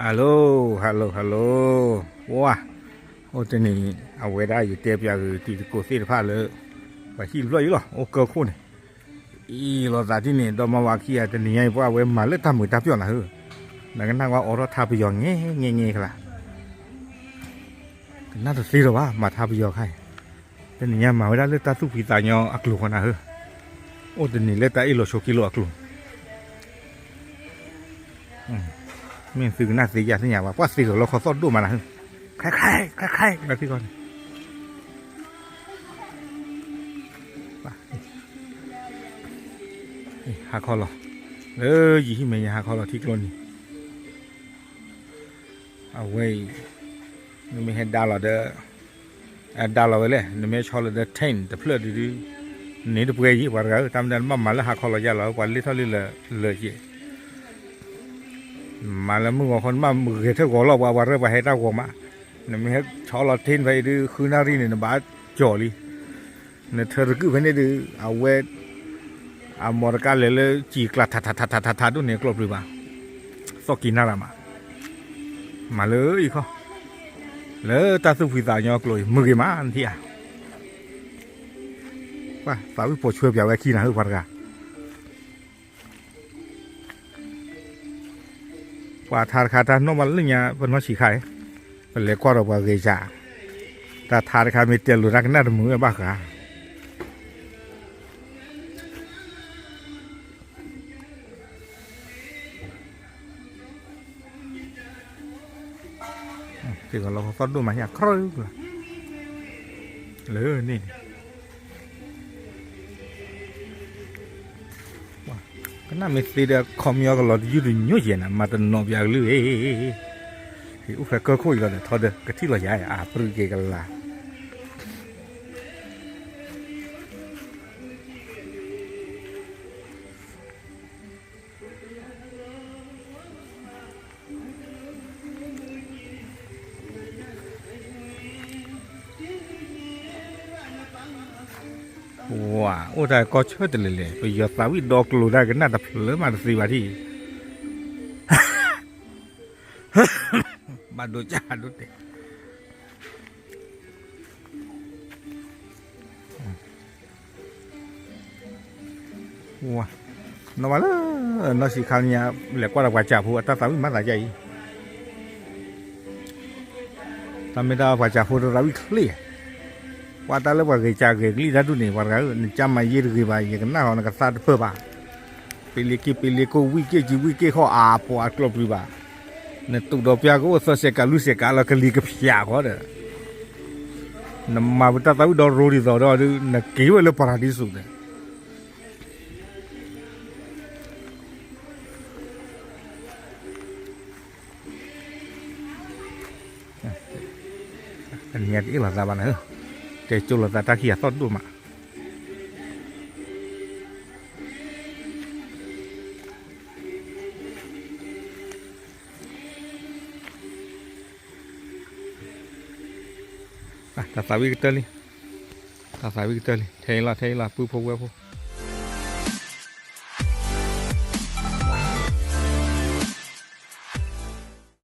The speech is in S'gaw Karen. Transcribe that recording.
Hello hello hello, ဝါ, အိၣ်တနံၤ အဝဲဒၣ်ယတဲပၠးဂ့ၤတံၤသကိးသ့ၣ်တဖၣ်လၢ ပှၤဟံၣ်တဖျၢၣ်အံၤလီၤ အိၣ်ကၢခိၣ်န့ၣ်, အံၤလီၤသးဒ်န့ၣ် ဒီမါဝၤခံဂၤ တနံၤညါအံၤ ပှၤအဝဲမၤလၢတၢ်မုာ်တၢ်ပၠီၣ်နၤဧၢ, နကနၣ်ဝဲအိးထီၣ်ထါပယီၤ ငဲငဲငဲခလါ, ကနၣ်တသ့လၢၤဘၣ် မၤထါပယီၤခါအံၤ, တနံၤညါမၤဝဲဒၣ်လၢတၢ်သူၣ်ဖှံသးညီအကျိၤဃီနၤဧၢ, အိၣ်တနံၤလၢတၢ်အ့ၣ်လိာ်ဆိးက့လိာ်အကျိၤ မ့ၢ်သုကနၣ်သ့ယါသ့ၣ်ညါဘၣ် ပှၤသ့ကလီခီသီၣ်ဒိၣ်မးနၤဧၢ, ခဲခဲခဲခဲ လၢထံဃီန့ၣ်, ဟါခီလီၤ, လၢယဟံၣ်မဲာ်ညါဟါခီလီၤထံကျိနံၤ, အဝဲအံၤ နမ့ၢ်ဟဲဒါလီၤဒီး ဒါလီၤဝဲလဲၣ် နမ့ၢ်ဆီလီၤဒီး tent တဖျၢၣ်ဒုဒု န့ၣ်တပှဲၤယံၤ ပှၤတဂၤဧၢ တၢ်မ့ၢ်ဒၣ်နဘၣ်မၤလၢဟါခီလီၤယါလီၤ ပှၤလ့ထီၣ်လံလၢာ်လၢာ်ယဲၢ်, မၤလၢမုၢ်ဂီၤခီ နဘၣ်ဂဲၤထၢၣ်ဂီၤလီၤ ပှၤပှၤရၢၢ်ပှၤဟဲတၢ်ဂီၤမး, နမ့ၢ်ဟဲဆီလီၤ tent ဖဲအံၤဒု ဃုနၣ်ရံၣ်န့ၣ် နဘၣ်ကၠီၤလံ နထၢတကုၣ်ဖဲန့ၣ်ဒုး အဝဲ အမီတကါလဲၤလၢစံာ်ကျါ ထးထးထးထးထးထးဒိၣ်န့ၣ် အကျိးပျံၤဘၣ်, သီၣ်ကံနၢ်ရၣ်မး, မၤလၢအံၤခီ, လၢတၢ်သူၣ်ဖှံသးညီအကျိၤအံၤ မုာ်ဂ့ၤမးနထံၣ်ဧါ, ပှၤသးဝံၣ်ပိာ်ဆွဲပၠးဝဲခံနၤဧၢ ပှၤတဂၤ ပှၤထါတခါတၢ်နီၣ်ဘၣ်လၢညါ ပနီၢ်ဆံးခါအံၤ, ပလဲၤကွၢ်ဒီးပှၤဂ့ၤစၢ်, တၢ်ထါတခါမ့ၢ်တဲလိာ်တၢ်ကနၣ်တမုာ်ဝဲဘၣ်ဃး သ့ၣ်ကလီၤသီၣ်ဒိၣ်မး ဟံၣ်ခရၢၣ်လီၤ လၢန့ၣ်န့ၣ် ကနၣ်မ့ၢ်သ့ဒီး ခီပညီကလီၤတယုၢ်တညိၣ်ယဲၢ်နၤ မၤတနီၤပၠးကလုၢ် အိၣ်ဖဲကၢခိၣ်အံၤလီၤဒီး ထီဒီးကထံၣ်လီၤယၤ အါပြံက့ၤကလၤ ဝၤ အိၣ်တၢ်ကီဆၢတလဲၤလဲၤ ပယီၤသးဝံၣ်ဒီကျိၤတၢ်ကနၣ်တဖျၢၣ်မးတသ့ဘၣ်ထံၣ် ဘၣ်ဒိကၢ်ဒိတဲာ် ဝၤ နီၢ်မးလၢ နီၢ်ဆံးခါလၢညါ လဲၤကွၢ်ဒီးပှၤစၢ်ဖိ အတၢ်သးဝံၣ်မၤသးဒ်အံၤ တၢ်မ့ၢ်တၢ်ပှၤစၢ်ဖိတသးဝံၣ်ချ့ ပှၤတၢ်လၢပှၤဂဲၤစၢ်ဂဲၤကလံၣ်တၢ်ဒူၣ်န့ၣ် ပှၤတဂၤဧၢ နကၢ်မၤယ့ၢ်တဂ့ၤဘၣ် ယကနၣ်ဟီ နကသါတဖၢၣ်ဘၣ် ပ့လ့က့ပ့လ့ကိၢ် ဝံၣ်က့ၢ်ကံဝံၣ်က့ၢ်ခီၣ် အါပိာ်အကျိးပျံၤဘၣ် နတူၢ်ဒီးပျၢ်ကအိၣ်သၢစဲးကးလွံၢ်စဲးကးလၢကလံၤကဖၠးဃီဒီး နမၤပတၢ်သးဝံၣ်ဒီရိဒ်သိးဒီး နက့ၤဝဲလၢပရၤဒံစူၤဒီး တနံၤညါတအ့ၣ်လိာ်သးဘၣ်နၤဧၢ, တဲကၠိလိာ်သးတၢ်ခံဂၤသီၣ်ဒိၣ်မး, တၢ်သးဝံၣ်ကတၢၢ်လံ, တၢ်သးဝံၣ်ကတၢၢ်လံ, ထဲအံၤလီၤ ထဲအံၤလီၤ ပုၢ်ဖိဝဲၢ်ဖိ